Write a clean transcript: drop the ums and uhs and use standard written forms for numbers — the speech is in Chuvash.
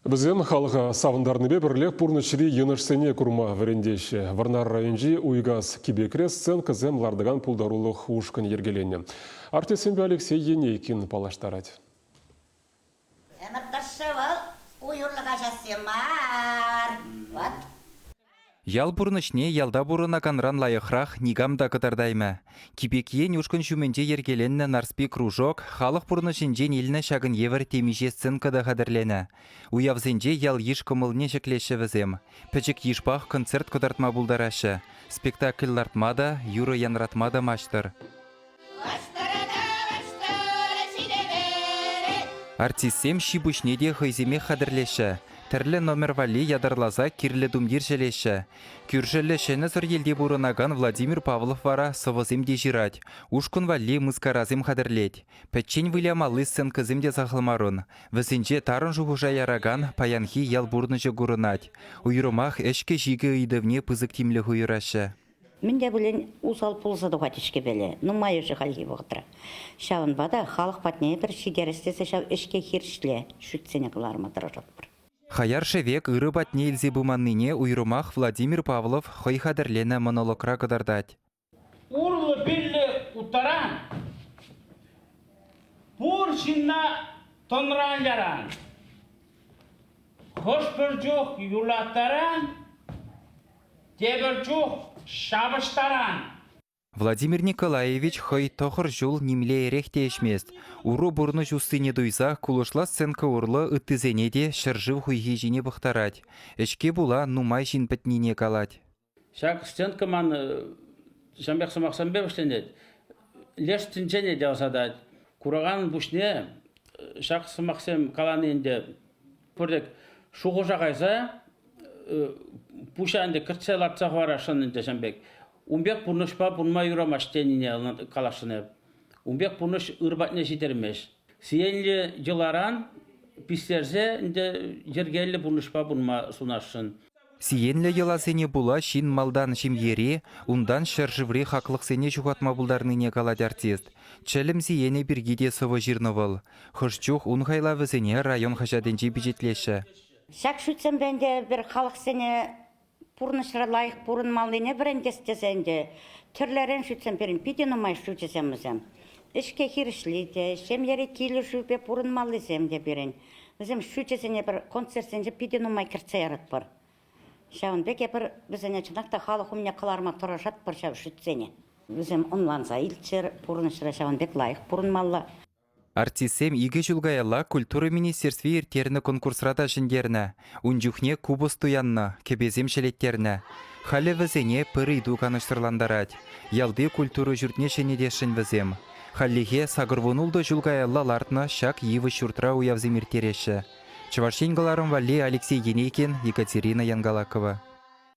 Вӗсем халӑха савӑнтарнипе пӗрлех пурнӑҫри йӑнӑшсене курма вӗрентеҫҫӗ. Вӑрнар районӗнчи Уйкас Кипекре сценкӑсем лартакан пултарулӑх ушкӑнӗ йӗркеленнӗ. Артистсемпе Алексей Енейкин паллаштарать. Ӗмӗр тӑршшӗ вӑл уй урлӑ каҫасси мар. Вот. Ял пурнӑҫне ялта пурӑнаканран лайӑхрах никам та кӑтартаймӗ. Кипек ен ушкӑн ҫумӗнче йӗркеленнӗ Нарспи кружок халӑх пурнӑҫӗнчен илнӗ ҫакӑн евӗр темиҫе сценка та хатӗрленӗ. Уявсенче ял-йыш кӑмӑлне ҫӗклеҫҫӗ вӗсем. Пӗчӗк йышпах концерт кӑтартма пултараҫҫӗ. Спектакль лартма та, юрӑ янратма та маҫтӑр. Артистсем ҫи-пуҫне те хӑйсемех хатӗрлеҫҫӗ. Тӗрлӗ номер валли ятарласа кирлӗ тумтир ҫӗлеҫҫӗ. Кӳршӗллӗ Ҫӗнӗ Сӑрьелте пурӑнакан Владимир Павлов вара сӑвӑсем те ҫырать, ушкӑн валли мыскарасем хатӗрлет. Пӗччен вылямалли сценкӑсем те сахал мар ун. Вӗсенче тарӑн шухӑша яракан паянхи ял пурнӑҫӗ курӑнать. Уйрӑмах ӗҫкӗ-ҫикӗ ыйтӑвне пысӑк тимлӗх уйӑраҫҫӗ. Мӗн те пулин усал пулса тухать ӗҫкӗпеле, нумайӑшӗ хальхи вӑхӑтра. Ҫавӑнпа та халӑх патне эпир ҫитерес тесе ҫав ӗҫке хирӗҫле шӳтсене кӑларма тӑрӑшатпӑр. Хаяр шӗвек ырӑ патне илсе пыманнине уйрӑмах Владимир Павлов хӑй хатӗрленӗ монологра кӑтартать. Урлӑ-пирлӗ уттаран, пур ҫынна тӑнран яран, хӑш-пӗр чух юрлаттаран, Тепӗр чух ҫапӑҫтаран. Владимир Николаевич хӑй тӑхӑр ҫул нимле эрех те ӗҫмест. Урӑ пурнӑҫ уссине туйса кулӑшла сценка урлӑ ыттисене те ҫӗршыв хуйхи ҫине пӑхтарать. Ӗҫке пула нумай ҫын пӗтнине калать. Ҫак сценка ман ҫавӑн пек сӑмахсемпе вӗҫленет. Леш тӗнчене те ӑсатать. Кураканӑн пуҫне ҫак сӑмахсем калани ӗнтӗ пӗр шухӑша кайса пуҫа ӗнтӗ кӗртсе лартса хӑварасшӑн ӗнтӗ ҫавӑн пек. Ун пек пурнӑҫпа пурӑнма юрамасть тенине каласшӑн эп. Ун пек пурнӑҫ ыр патне ҫитермест. Сиенлӗ йӑларан пистерсе ӗнтӗ йӗркеллӗ пурнӑҫпа пурӑнма сунасшӑн. Сиенлӗ йӑласене пула ҫын малтан ҫемьери, унтан ҫӗршыври хаклӑхсене ҫухатма пултарнине калать артист. Чӗлӗм сиенӗ пирки те сӑвӑ ҫырнӑ вӑл. Хӑш чух ун хайлавӗсене район хаҫатӗнче пичетлеҫҫӗ. Ҫак шӳтсемпе ӗнтӗ эпир халӑхсене пурнӑҫра лайӑх пурӑнмаллине вӗрентес тесе ӗнтӗ тӗрлӗрен шӳтсем пирӗн питӗ нумай шӳчӗсем вӗсем. Ӗҫке хирӗҫли те, ҫемьери килӗшӳпе пурӑнмаллисем те пирӗн. Вӗсем шӳчӗсене пӗр концертсенче питӗ нумай кӗртсе яратпӑр. Ҫавӑн пек эпир вӗсене чӑнах та халӑх умне кӑларма тӑрӑшатпӑр ҫав шӳтсене. Вӗсем ӑнланса илччӗр, пурнӑҫра ҫавӑн пек лайӑх пурӑнмалла. Артистсем икӗ ҫул каялла Культура министерстви ирттернӗ конкурсра та ҫӗнтернӗ. Ун чухне купӑс туяннӑ, кӗпесем ҫӗлеттернӗ. Халӗ вӗсене пӗр ыйту канӑҫсӑрлантарать. Ялти культура ҫуртне ҫӗнетесшӗн вӗсем. Хальлӗхе 86 ҫул каялла лартнӑ ҫак йывӑҫ ҫуртра уявсем ирттереҫҫӗ. Чӑваш Ен кӑларӑм валли Алексей Енейкин, Екатерина Янгалакова.